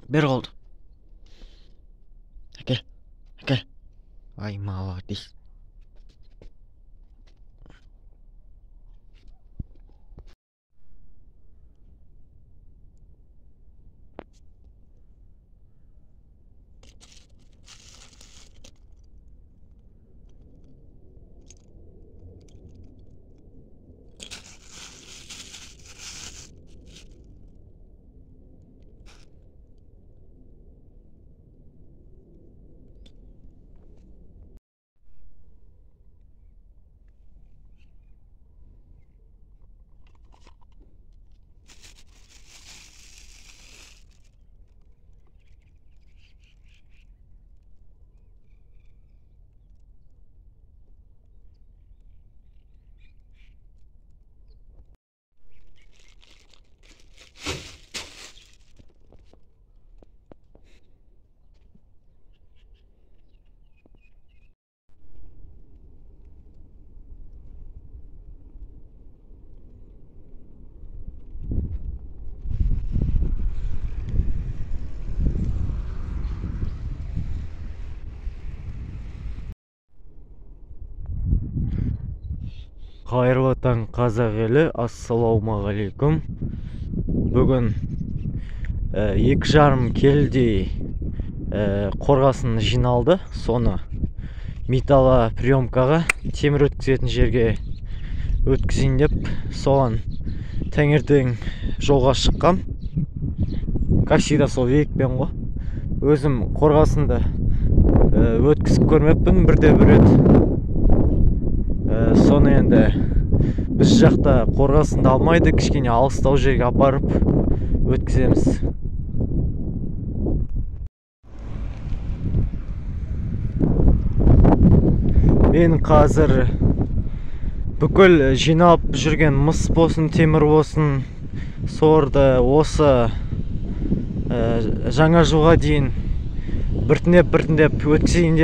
Бер қолды. Әкел, әкел. Ай, молодец. Қайырлы таң, қазақ елі, ассалаумағалейкум. Бүгін 2,5 келідей қорғасын жиналды. Соны металлоприемкаға, темір өткізетін жерге өткізейін деп, соған таңертең жолға шыққам. Как всегда сол великпен ғой. Өзім қорғасынды өткізіп көрмеппін бірде бір рет. Соны енді біз жақта қорғасынды алмайды, кішкене алыстау жерге апарып өткіземіз. Мен қазір бүкіл жиналып жүрген мыс болсын, темір болсын, сорды осы жаңа жылға дейін біртіндеп өткізейін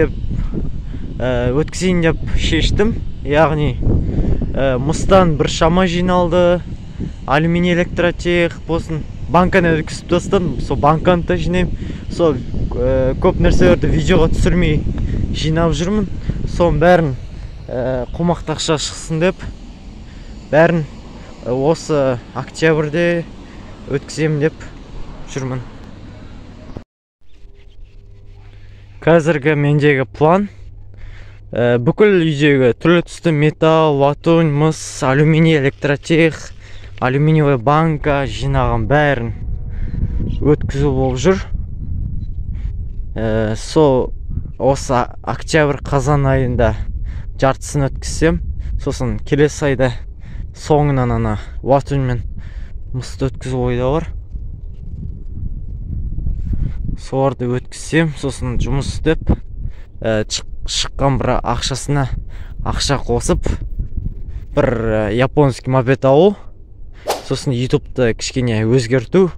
деп шештім. Яғни мыстан бір шама жиналды, алюминий электротех болсын, банканы өткізіп тастадым, сол банканы да жинаймын. Сол көп нәрселерді видеоға түсірмей жинап жүрмін. Соның бәрін қомақты ақша шықсын деп, бәрін осы октябрьде өткіземін деп жүрмін. Қазіргі мендегі план бүкіл үйдегі түрлі түсті металл, латунь, мыс, алюминий, электротех, алюминиевая банка жинаған бәрін өткізу болып жүр. Сол осы октябрь, қазан айында жартысын өткізсем, сосын келесі айда соңынан ана латунь мен мысты өткізу ойда бар. Соларды өткізсем, сосын жұмыс істеп шыққан бір ақшасына ақша қосып бір японский мопед алу, сосын ютубты кішкене өзгерту,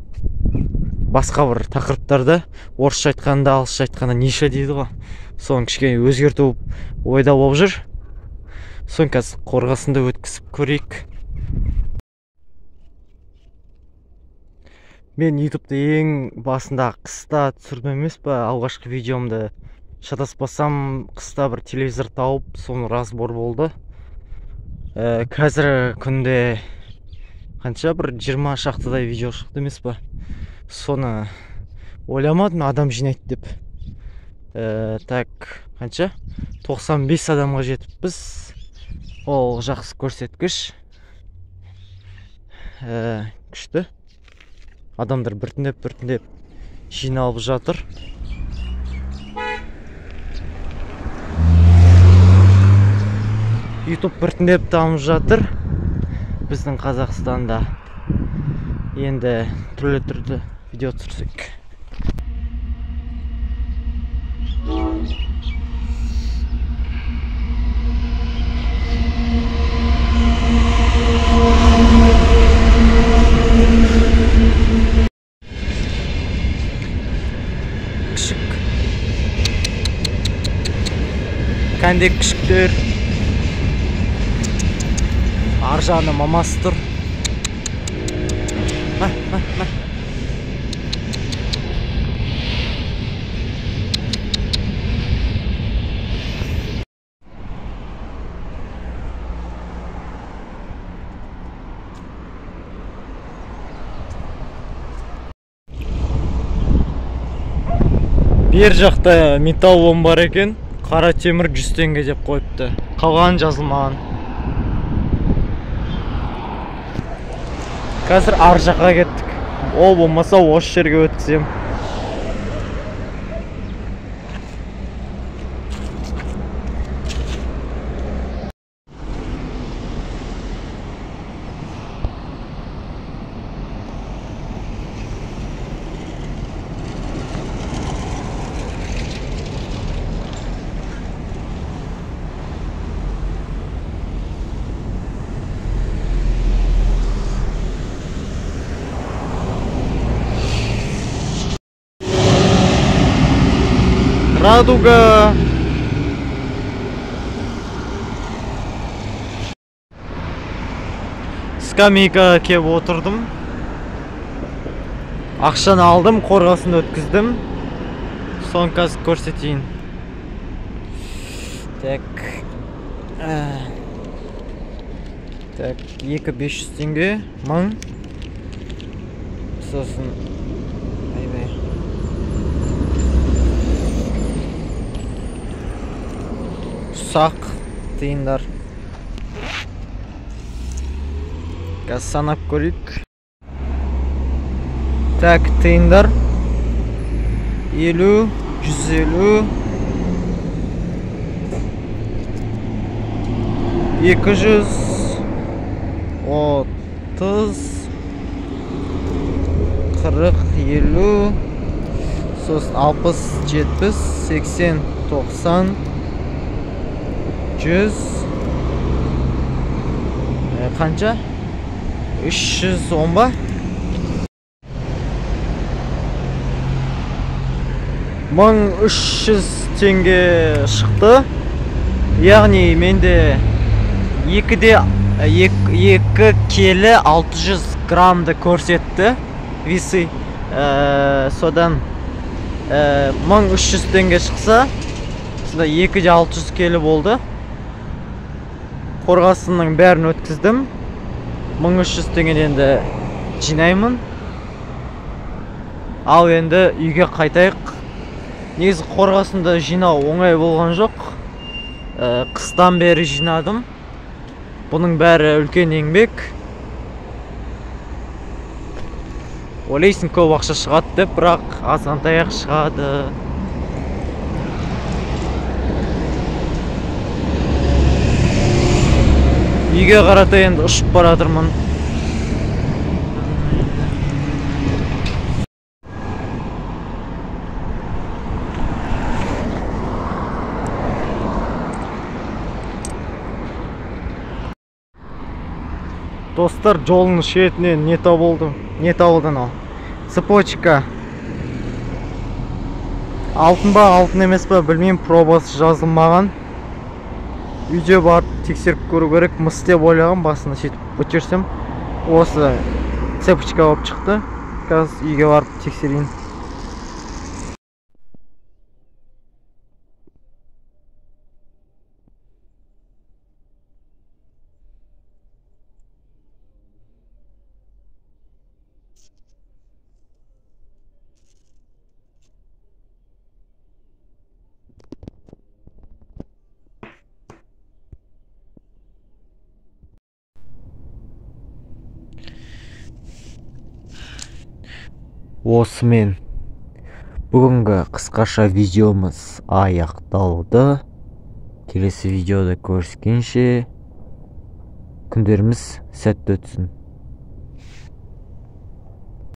басқа бір тақырыптарды, орысша айтқанда, ағылшынша айтқанда ниша дейді ғой, соны кішкене өзгерту ойда болып жүр. Соны қазір қорғасынды өткізіп көрейік. Мен ютубты ең басында қыста түсірдім емес па, алғашқы видеомды шатаспасам қыста бір телевизор тауып, соны разбор болды. Қазір күнде қанша бір 20 шақтыдай видео шықты емес па? Соны ойламадым адам жинайды деп. Так, қанша? 95 адамға жетіппіз. Ол жақсы көрсеткіш. Күшті. Адамдар біртіндеп жиналып жатыр. YouTube біртіндеп дамып жатыр біздің Қазақстанда. Енді түрлі-түрлі видео түсірсек. Күшік. Кәндек күшіктер. Ар жағында мамасы тұр. Мә, мә, мә. Бер жақта металлолом бар екен. Қара темір 100 теңге деп қойыпты. Қалғаны жазылмаған. Қазір ар жаққа кеттік. Ол болмаса осы жерге өткізем. Радуга. Скамейкаға келіп отырдым. Ақшаны алдым, қорғасын өткіздім. Соны қазір көрсетейін. Так. Так, 2500 теңге, 1000. Сосын айбай. Ұсақ тиындар. Қазір санап көрейік. Так, тиындар 50, 150, 200, 30, 40, 50, сосын 60, 70, 80, 90, 100, қанша? 310 ба? 1300 теңге шықты. Яғни менде 2 келі 600 граммды көрсетті весы. Содан 1300 теңге шықса, сонда 2,600 келі болды. Қорғасынның бәрін өткіздім. 1300 теңгеден енді жинаймын. Ал енді үйге қайтайық. Негізі қорғасынды жинау оңай болған жоқ. Қыстан бері жинадым. Бұның бәрі үлкен еңбек. Ойлайсың көп ақша шығады деп, бірақ азғантай ақ шығады. Үйге қарата енді ұшып баратырмын. Достар, жолдың шетінен не табылды? Не табылды анау? Цепочка. Алтын ба, алтын емес па, білмеймін, пробасы жазылмаған. Үйде барып тексеріп көру керек. Мыс деп ойлаған, басында сөйтіп көтерсем, осы цепочка болып шықты. Қазір үйге барып тексерейін. Осымен бүгінгі қысқаша видеомыз аяқталды. Келесі видеода көріскенше күндеріміз сәтті өтсін.